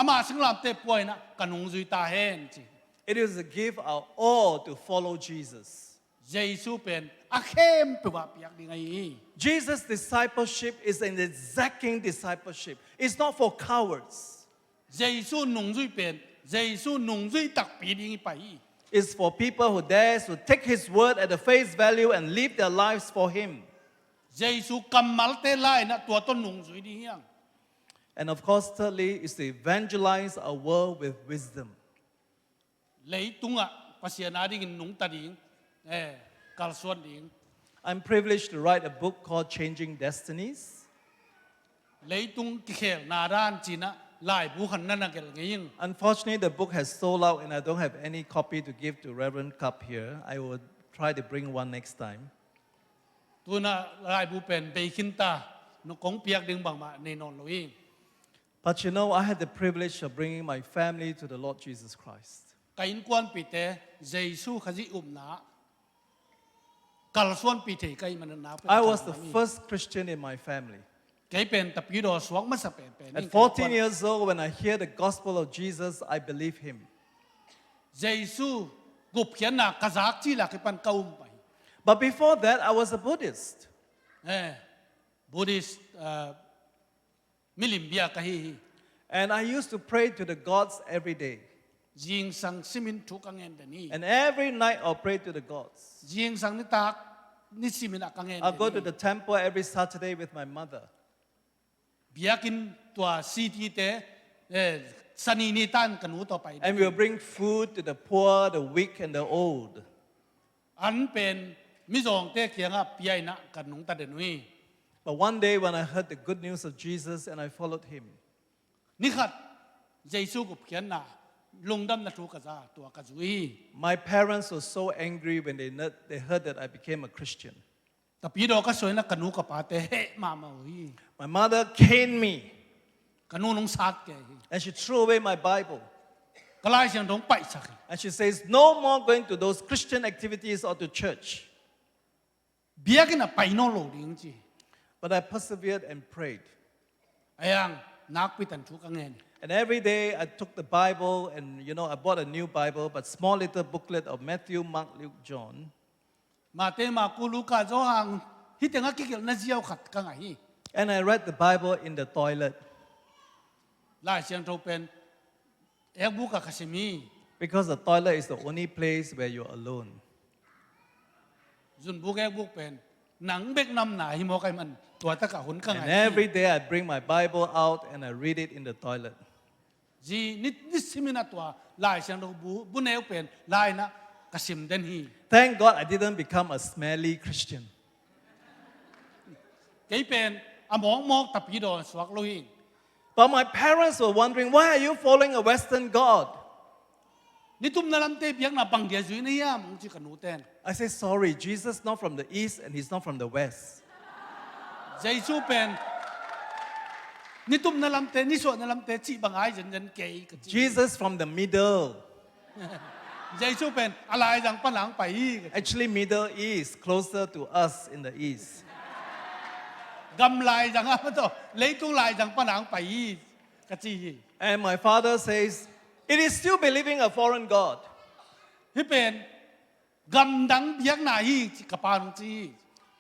Amah singlamteh pua inah ka nungzui ta hen ci hi. It is a gift of all to follow Jesus. Jesu pen a khempeuh ah piak ding ahi hi. Jesus' discipleship is an exacting discipleship. It's not for cowards. Jesu nungzui pen Jesu nungzui takpi ding hi pah hi. It's for people who dares to take his word at the face value and live their lives for him. Jesu kammalte la inah tua tawh nungzui ding hi hang. And of course, thirdly, is to evangelize our world with wisdom. Leitungah Pasian adingin nungta ding, eh, kalsuan ding. I'm privileged to write a book called Changing Destinies. Leitung kikhelna dan cinah laibu khat na na gelh ngei ing. Unfortunately, the book has sold out and I don't have any copy to give to Reverend Cup here. I will try to bring one next time. Tunah laibu pen bei khin ta, na kong piak ding bangmah nei nawn lo hi. But you know, I had the privilege of bringing my family to the Lord Jesus Christ. Ka innkuanpihte Jesu Khazih upna kalsuanpih thei ka hih manin na pen I was the first Christian in my family. Kei pen tapidaw suak masa penpen in. At fourteen years old, when I hear the gospel of Jesus, I believe him. Jesu gupkhiatna ka zak cil a kipan ka um pah hi. But before that, I was a Buddhist. Eh, Buddhist, uh, milim bia ka hi hi. And I used to pray to the gods every day. Zingsang simin thu ka ngen den hi. And every night I'll pray to the gods. Zingsang nitak nisimin a ka ngen den hi. I'll go to the temple every Saturday with my mother. Biakinn tua city te, eh, Sani ni tan ka nu tawh pai den hi. And we'll bring food to the poor, the weak, and the old. An pen mizawngte kiangah piaina ka nungta den uh hi. But one day when I heard the good news of Jesus and I followed him, nikhat Jesu gupkhiatna, lungdamna thu ka za, tua ka zui hi. My parents were so angry when they, ne- they heard that I became a Christian. Tapidaw ka suaina ka nu ka pate heh mahmah uh hi. My mother caned me. Ka nu nong sat kei hi. And she threw away my Bible. Ka Lai Siangtho hong paihsak hi. And she says, "No more going to those Christian activities or to church." Biakinn ah pai nawn lo ding ci. But I persevered and prayed. Ahi hang nakpi tan thu ka ngen. And every day I took the Bible and, you know, I bought a new Bible, but small little booklet of Matthew, Mark, Luke, John. Mate, Marku, Luka, Johan, hih tengah kigelhna ziau khat ka ngah hi. And I read the Bible in the toilet. Lai Siangtho pen ekbuk ah ka sim hi. Because the toilet is the only place where you're alone. Zunbuk ekbuk pen nang bek namna hi mawk ahih man tua takah hun ka ngah hi. And every day I bring my Bible out and I read it in the toilet. Zi ni, nisimin a tua Lai Siangtho bu, bu neu pen lai-in ah ka sim den hi. Thank God I didn't become a smelly Christian. Kei pen a mawkmawk Tapidaw suak lo hi. But my parents were wondering, "Why are you following a Western God?" Nitumna lamte biakna bang dia zui na hiam, hong ci ka nu ten. I say, "Sorry, Jesus not from the east and he's not from the west." Jesu pen nitumna lamte, nisuahna lamte cih bang ahi zenzen kei ka ci. Jesus from the middle. Jesu pen a laizang pana hong pai hi ka ci. Actually, Middle East, closer to us in the east. Gam laizang ah maw, leitung laizang pana hong pai hi ka ci hi. And my father says, "It is still believing a foreign God." Hih pen gamdang biakna hi ci ka pa nong ci hi.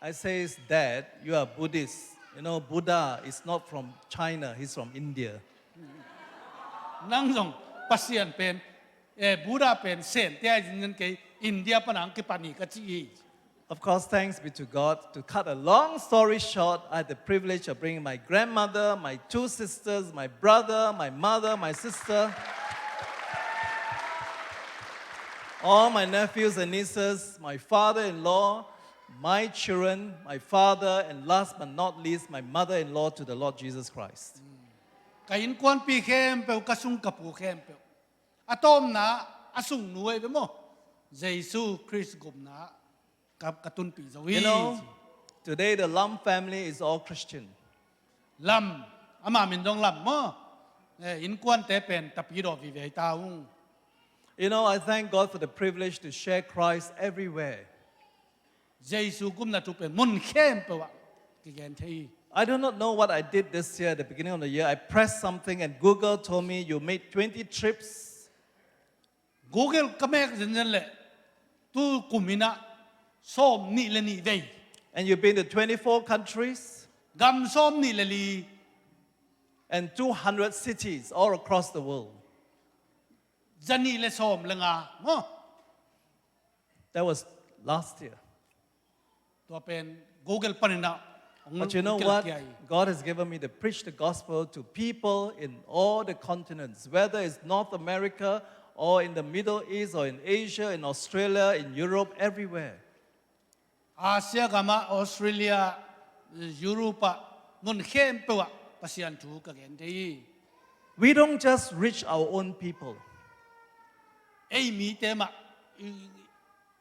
I says, "Dad, you are Buddhist. You know, Buddha is not from China, he's from India." Nang zong Pasian pen, eh, Buddha pen Sente ahi zenzen kei, India pana hong kipan hi ka ci hi. Of course, thanks be to God. To cut a long story short, I had the privilege of bringing my grandmother, my two sisters, my brother, my mother, my sister, all my nephews and nieces, my father-in-law, my children, my father, and last but not least, my mother-in-law to the Lord Jesus Christ. Ka innkuanpi khempeuh, ka sung ka pu khempeuh. A tawpna, a sungnu ahi ve maw, Jesu Khrist gupna ka, ka tunpih zo hi. You know, today the Lam family is all Christian. Lam, ama min zong Lam maw. Eh, innkuante pen Tapidaw vive hi ta ung. You know, I thank God for the privilege to share Christ everywhere. Jesu gupna thu pen mun khempeuh ah kigen thei hi. I do not know what I did this year at the beginning of the year. I pressed something and Google told me you made twenty trips. Google ka mek zenzen leh tu kum in ah sawmnih le nih vei. And you've been to twenty-four countries. Gam sawmnih le li. And two hundred cities all across the world. Zanih le sawm le nga maw. That was last year. Tua pen Google panin ah hong kilkia hi. But you know what? God has given me to preach the gospel to people in all the continents, whether it's North America or in the Middle East or in Asia, in Australia, in Europe, everywhere. Asia gam ah, Australia, Europe ah, mun khempeuh ah Pasian thu ka gen thei hi. We don't just reach our own people. Ei mite mah i,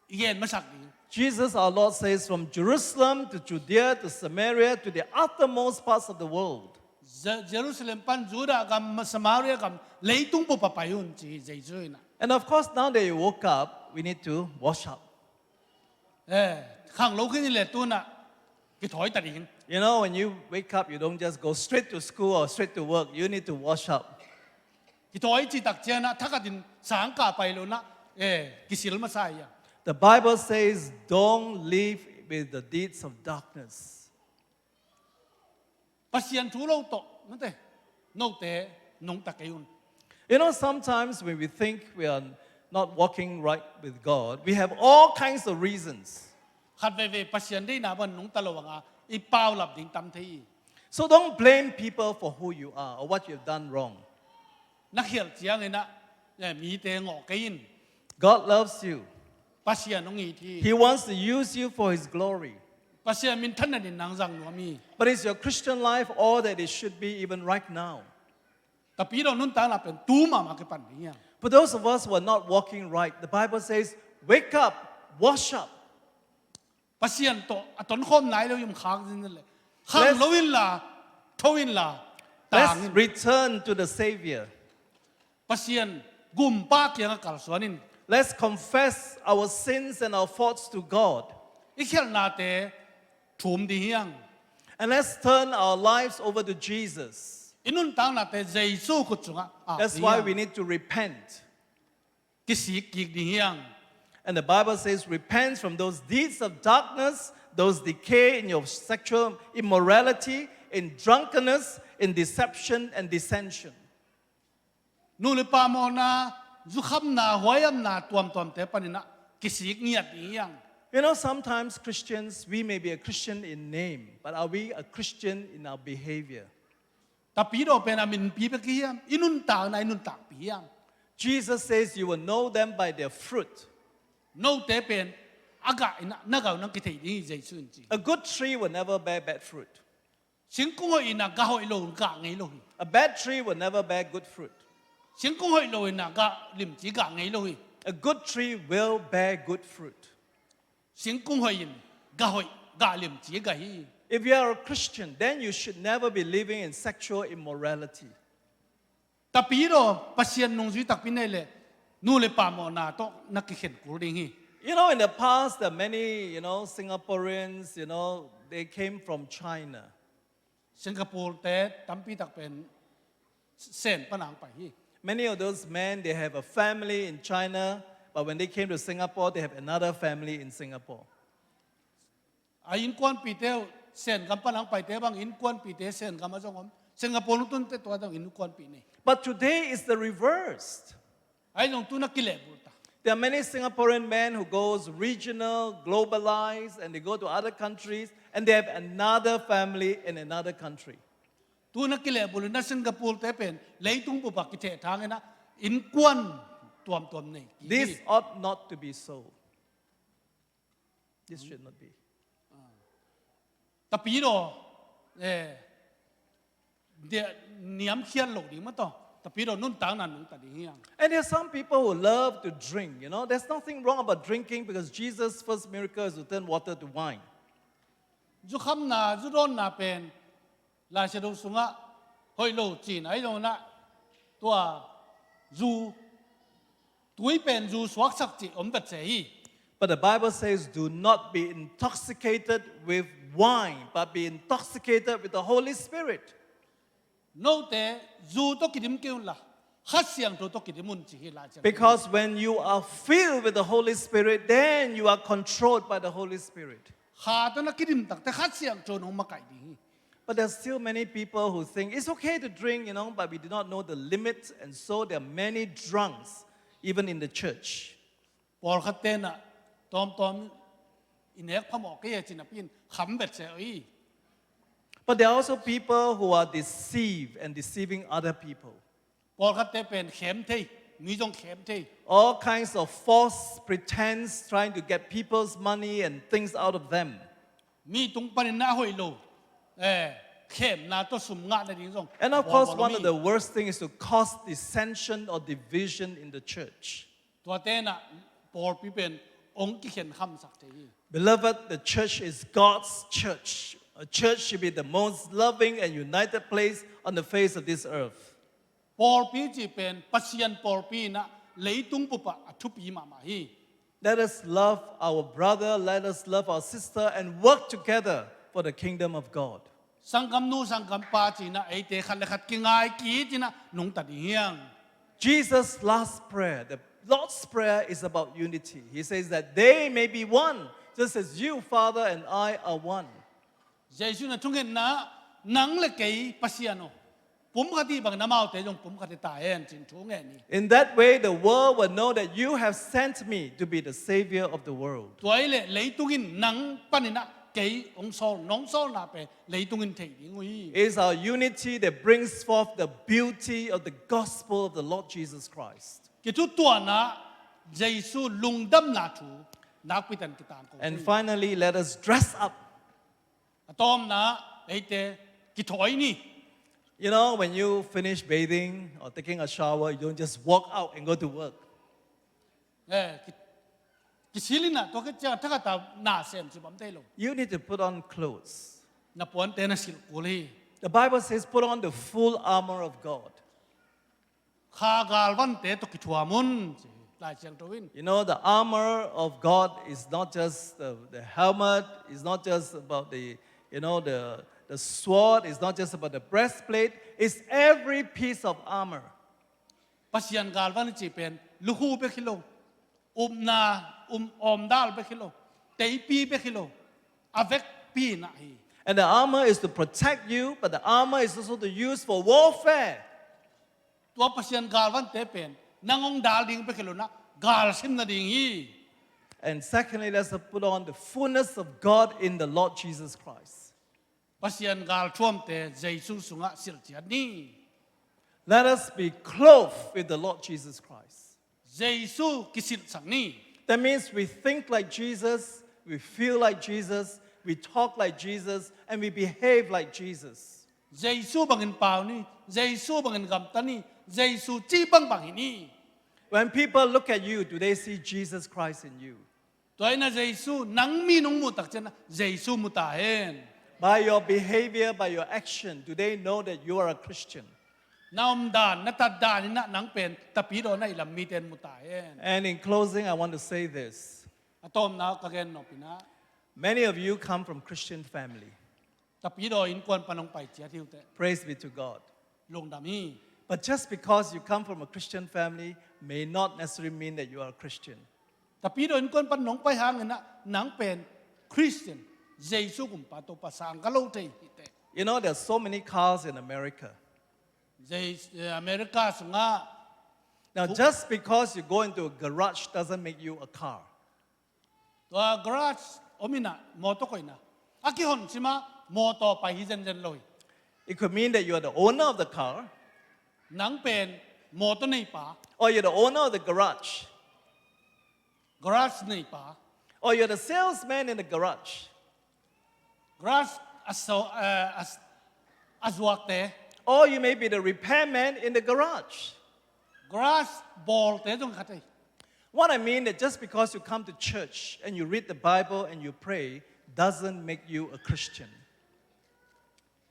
i gen masak ding. Jesus our Lord says, "From Jerusalem to Judea to Samaria to the uttermost parts of the world." Je-, Jerusalem pan Judah gam, Samaria gam, leitung bup ah pai un ci hi Jesu in ah. And of course, now that you woke up, we need to wash up. Eh, khanglo khin i le tu-in ah kithawi ta ding. You know, when you wake up, you don't just go straight to school or straight to work. You need to wash up. Kithawi cih tak ciangin ah thakhat in sangkah pai lo-in ah, eh, kisil masa hi a. The Bible says, "Don't live with the deeds of darkness." Pasian thu lo tawh, mate, note nungta kei un. You know, sometimes when we think we are not walking right with God, we have all kinds of reasons. Khat veivei Pasian deihna bang nungta lo hangin i paulap ding tam thei hi. So don't blame people for who you are or what you have done wrong. Na khialh ciangin ah, eh, mite ngawh kei in. God loves you. Pasian hong it hi. He wants to use you for His glory. Pasian minthanna dingin nang zang nuam hi. But is your Christian life all that it should be even right now? Tapidaw nuntakna pen tu mahmah kipan ding hi hang. For those of us who are not walking right, the Bible says, "Wake up, wash up." Pasian tawh a tonkhawm nai lo i om khak ding le, khang lo inla, tho inla, tang in. Let's return to the Savior. Pasian gumpa kiangah kalsuan in. Let's confess our sins and our faults to God. I khialhnate thum ding hi hang. And let's turn our lives over to Jesus. I nuntaknate Jesu khut sungah ap ding hi hang. That's why we need to repent. Kisik kik ding hi hang. And the Bible says, "Repent from those deeds of darkness, those decay in your sexual immorality, in drunkenness, in deception and dissension." Nu le pa mawhna, zukhamna, huaihamna tuamtuamte panin ah kisik ngiat ding hi hang. You know, sometimes Christians, we may be a Christian in name, but are we a Christian in our behavior? Tapidaw pen a minpi bek hi hiam? I nuntakna i nuntakpi hiam? Jesus says, "You will know them by their fruit." Note pen a gah in ah na gah un hong kithei ding hi, Jesu in ci. A good tree will never bear bad fruit. Singkung hoih in ah gah hoih lo, gah ngei lo hi. A bad tree will never bear good fruit. Singkung hoih lo in ah gah limci gah ngei lo hi. A good tree will bear good fruit. Singkung hoih in gah hoih, gah limci gah hi. If you are a Christian, then you should never be living in sexual immorality. Tapidaw Pasian nungzui takpi nei le, nu le pa mawhna tawh na kikhen kul ding hi. You know, in the past, there are many, you know, Singaporeans, you know, they came from China. Singapore-te tampi tak pen Sen pan hong pai hi. Many of those men, they have a family in China, but when they came to Singapore, they have another family in Singapore. A innkuanpihte uh Sen gam pan hong paite bang, innkuanpihte Sen gam ah zong om. Singapore lungtuante tua zong innkuanpih nei. But today is the reverse. Ahi zong tu na kilehbulh ta. There are many Singaporean men who goes regional, globalized, and they go to other countries, and they have another family in another country. Tu na kilehbulh in ah Singapore-te pen leitung bup ah kithehthang in ah innkuan tuamtuam nei kik hi. This ought not to be so. This should not be. Tapidaw, eh, niamkhiat loh ding mah tawh, tapidaw nuntakna nungta ding hi hang. And there are some people who love to drink, you know. There's nothing wrong about drinking because Jesus' first miracle is to turn water to wine. Zukhamna, zudawnna pen Lai Siangtho sungah hoih lo cihna ahi zongin ah, tua zu, tui pen zu suaksak cih om vet se hi. But the Bible says, "Do not be intoxicated with wine, but be intoxicated with the Holy Spirit." Note zu tawh kidim kei unla, Kha Siangtho tawh kidim un ci hi Lai Siangtho. Because when you are filled with the Holy Spirit, then you are controlled by the Holy Spirit. Kha tawh na kidim takteh Kha Siangtho in hong makaih ding hi. But there's still many people who think it's okay to drink, you know, but we do not know the limit, and so there are many drunks, even in the church. Pawlkhatte in ah tawmtawm i nek phamawh kei e ci napi in kham vet se uh hi. But there are also people who are deceived and deceiving other people. Pawlkhatte pen khem thei, mi zong khem thei. All kinds of false pretense, trying to get people's money and things out of them. Mi tung panin na hoih lo, eh, khemna tawh sum ngah nading zong. And of course, one of the worst things is to cause dissension or division in the church. Tuate in ah pawlpi pen hong kikhen khamsak thei hi. Beloved, the church is God's church. A church should be the most loving and united place on the face of this earth. Pawlpi cih pen Pasian pawlpi in ah leitung bup ah a thupi mahmah hi. Let us love our brother, let us love our sister, and work together for the kingdom of God. Sanggamnu, sanggampa ci-in ah eite khat le khat kingai kit in ah nungta ding hi hang. Jesus' last prayer, the Lord's Prayer, is about unity. He says that they may be one, just as you, Father, and I are one. Jesu in a thungetna, nang le kei Pasian aw, Pum khat hi bangin amaute zong pum khat hi ta hen, ci-in thu ngen hi. In that way, the world will know that you have sent me to be the Savior of the world. Tua ahih leh leitung in nang panin ah kei hong sawl, nong sawlna pen leitung in thei ding uh hi. It is our unity that brings forth the beauty of the gospel of the Lord Jesus Christ. Kituahtuahna, Jesu lungdamna thu nakpi takin kitangko hi. And finally, let us dress up. A tawpna, eite kithawi ni. You know, when you finish bathing or taking a shower, you don't just walk out and go to work. Eh, ki, kisil in ah, tua khit ciang thakhat a na sem ci bang thei lo. You need to put on clothes. Na puante na silh kul hi. The Bible says, "Put on the full armor of God." Kha galvante tawh kithuam un, ci Lai Siangtho in. You know, the armor of God is not just the, the helmet, it's not just about the, you know, the, the sword, it's not just about the breastplate, it's every piece of armor. Pasian galvan i cih pen lukhu bek hi lo, upna, um, awmdal bek hi lo, teipi bek hi lo, a vekpi in ah hi. And the armor is to protect you, but the armor is also to use for warfare. Tua Pasian galvante pen nang hong dal ding bek hi lo in ah, gal sim nading hi. And secondly, let's put on the fullness of God in the Lord Jesus Christ. Pasian galthuamte Jesu sungah silh ciat ni. Let us be clothed with the Lord Jesus Christ. Jesu kisilhsak ni. That means we think like Jesus, we feel like Jesus, we talk like Jesus, and we behave like Jesus. Jesu bangin pau ni, Jesu bangin gamta ni, Jesu cih bangbang hi ni. When people look at you, do they see Jesus Christ in you? Tua hi in ah Jesu, nang mi in hong muh tak ciang ah Jesu mu ta hen. By your behavior, by your action, do they know that you are a Christian? Na omdan, na tatdan in ah nang pen Tapidaw na hih lam mite in mu ta hen. And in closing, I want to say this. A tawpna ka gen nop in ah, Many of you come from Christian family. Tapidaw innkuan pan hong pai ciat hi uh teh. Praise be to God. Lungdam hi. But just because you come from a Christian family may not necessarily mean that you are a Christian. Tapidaw innkuan pan nong pai hangin ah nang pen Christian, Jesu gumpa Topa sang ka lo thei hi teh. You know, there are so many cars in America. Jesu, eh, America sungah. Now, just because you go into a garage doesn't make you a car. Tua garage om in ah, mawtaw koihna a kihon cih mah mawtaw pai hi zenzen lo hi. It could mean that you are the owner of the car, Nang pen mawtaw neipa, or you're the owner of the garage, garage neipa, or you're the salesman in the garage, garage a so, eh, a, a zuakte, or you may be the repairman in the garage. Garage bawlte zong khat hi. What I mean that just because you come to church and you read the Bible and you pray doesn't make you a Christian.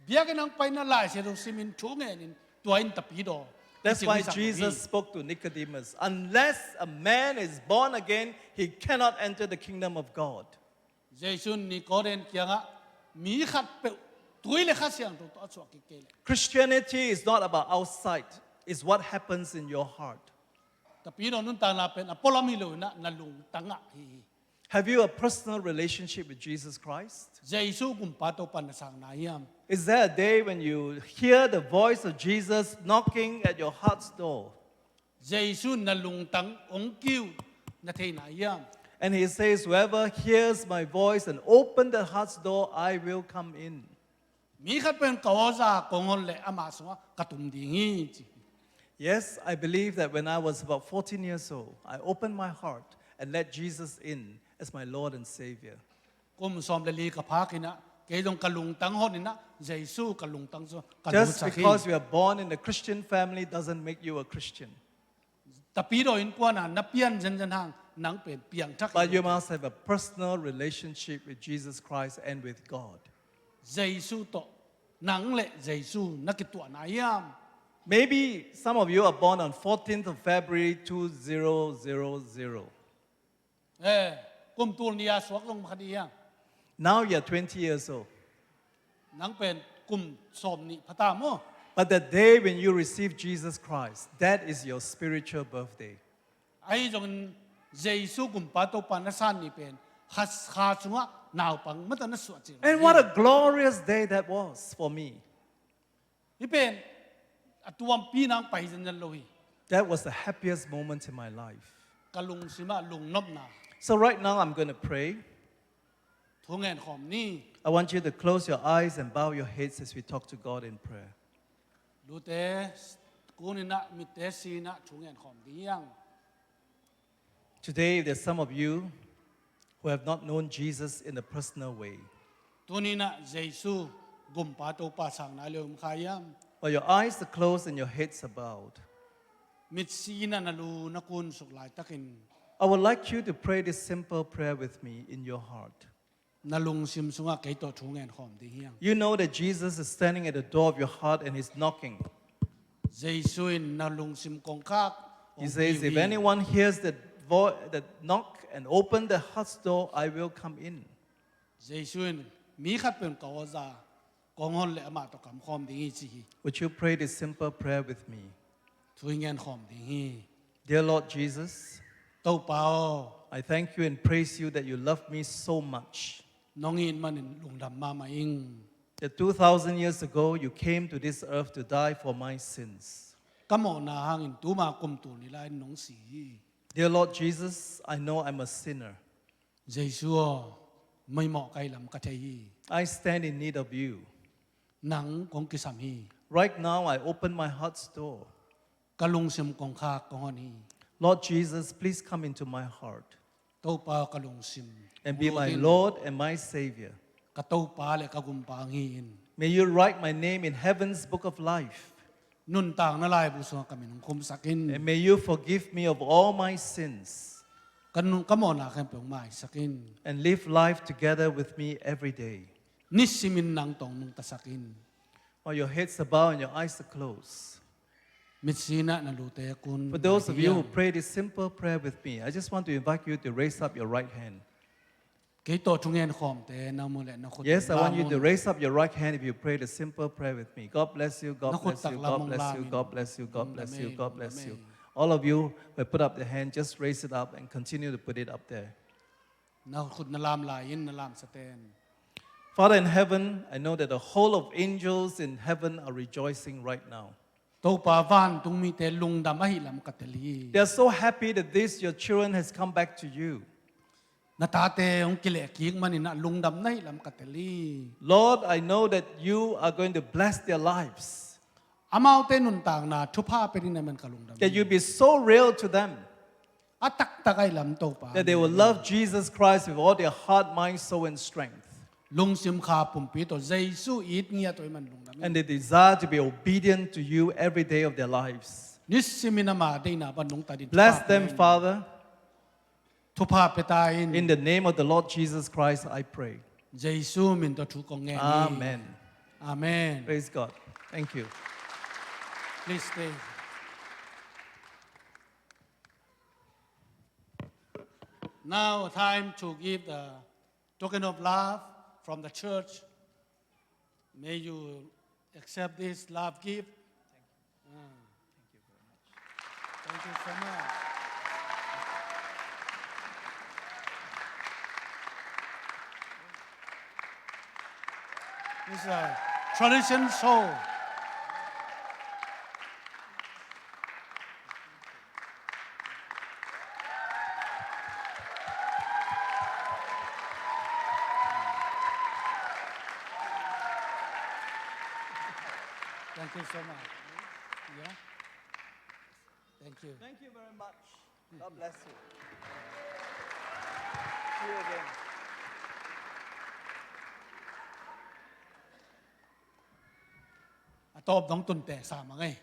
Biakinn hong pai in ah Lai Siangtho sim in, thu ngen in, tua in Tapidaw. That's Cih why hong sak Jesus hi. Spoke to Nicodemus, "Unless a man is born again, he cannot enter the kingdom of God." Jesu in Nicodemus kiangah, mi khatpeuh tui le Kha Siangtho tawh a suak kik kei leh. Christianity is not about outside, it's what happens in your heart. Tapidaw nuntakna pen a pualam hi lo in ah, na lungtang ah hi hi. Have you a personal relationship with Jesus Christ? Jesu gumpa Topa na sang nai hiam? Is there a day when you hear the voice of Jesus knocking at your heart's door? Jesu in na lungtang hong kiu na thei nai hiam? And he says, "Whoever hears my voice and open the heart's door, I will come in." Mi khatpeuh in ka aw za kong hon leh ama sungah ka tum ding hi, ci. Yes, I believe that when I was about fourteen years old, I opened my heart and let Jesus in as my Lord and Savior. Kum sawm le li ka phak in ah, kei zong ka lungtang hon in ah, Jesu ka lungtang sungah ka Just lutsak hi. Because you are born in a Christian family doesn't make you a Christian. Tapidaw innkuan ah na pian zenzen hang, nang pen piangthak hi. But you must have a personal relationship with Jesus Christ and with God. Jesu tawh nang le Jesu na kituah nai hiam? Maybe some of you are born on fourteenth of February two zero zero zero. Eh, kum tul ni a suak zong khat hi hiam? Now you're twenty years old. Nang pen kum sawm nih pha ta maw? But the day when you receive Jesus Christ, that is your spiritual birthday. Ahi zongin Jesu gumpa Topa na san ni pen kha, kha sungah naupang mata na suah cil. And what a glorious day that was for me. Hih pen A tuampi nang pai zenzen lo hi. That was the happiest moment in my life. Ka lungsim ah lungnopna. So right now I'm going to pray. Thu ngen khawm ni. I want you to close your eyes and bow your heads as we talk to God in prayer. Lute kun in ah, mitte sin ah thu ngen khawm ding hi hang. Today, there's some of you who have not known Jesus in a personal way. Tuni in ah Jesu gumpa Topa sang nai lo om kha hiam? Or your eyes are closed and your heads are bowed. Mitsi in ah na lu na kun suk laitakin, I would like you to pray this simple prayer with me in your heart. Na lungsim sungah kei tawh thu ngen khawm ding hi hang. You know that Jesus is standing at the door of your heart and he's knocking. Jesu in na lungsim kongkhak hong kiu hi. He says, "If anyone hears the vo-, the knock and open the heart's door, I will come in." Jesu in mi khat pen ka aw za, kong hon leh amah tawh kam khawm ding hi ci hi. Would you pray this simple prayer with me? Thu i ngen khawm ding hi. Dear Lord Jesus, Topa aw, I thank you and praise you that you love me so much. Nong it manin lungdam mahmah ing. That two thousand years ago, you came to this earth to die for my sins. Ka mawhna hangin tuma kum tul nih lai-in nong si hi. Dear Lord Jesus, I know I'm a sinner. Jesu aw, meimawh ka hih lam ka thei hi. I stand in need of you. Nang kong kisam hi. Right now, I open my heart's door. Ka lungsim kongkhak kong hon hi. Lord Jesus, please come into my heart. Topa, ka lungsim and be my Lord and my Savior. Ka Topa le ka Gumpa hong hi in. May you write my name in heaven's book of life. Nuntakna laibu sungah ka min hong khumsak in. And may you forgive me of all my sins. Ka nun, ka mawhna khempeuh hong maisak in. And live life together with me every day. Nisimin nang tawh hong nungtasak in. While your heads are bowed and your eyes are closed. Mitsi in ah na lute kun. For those of you who pray this simple prayer with me, I just want to invite you to raise up your right hand. Kei tawh thu ngen khawmte na mu leh na khut lam un. Yes, I want you to raise up your right hand if you pray the simple prayer with me. God bless you, God bless you, God bless you, God bless you, God bless you, God bless you. Amen, amen. All of you who have put up the hand, just raise it up and continue to put it up there. Na khut na lam lai in, na lamsate'n. Father in heaven, I know that the whole of angels in heaven are rejoicing right now. Topa, vantung mite lungdam ahih lam ka tel hi. They are so happy that this, your children, has come back to you. Na tate hong kilehkik manin ah lungdam na hih lam ka tel hi. Lord, I know that you are going to bless their lives. Amaute nuntakna thupha pia ding na hih man ka lungdam hi. That you be so real to them. A taktak ahih lam Topa. That they will love Jesus Christ with all their heart, mind, soul, and strength. Lungsim kha pumpi tawh Jesu it ngiat uh ahih man lungdam hi. And they desire to be obedient to you every day of their lives. Nisimin ama deihna pan nungta ding. Bless them, Father. Thupha pia ta in. In the name of the Lord Jesus Christ, I pray. Jesu min tawh thu kong ngen hi. Amen. Amen. Praise God. Thank you. Please stay. Now, time to give the token of love from the church. May you accept this love gift. Ah. Thank you so much. This is a tradition show. Thank you so much. Yeah. Thank you. Thank you very much. God bless you. See you again. A tawp dong tun teh sa mang ei.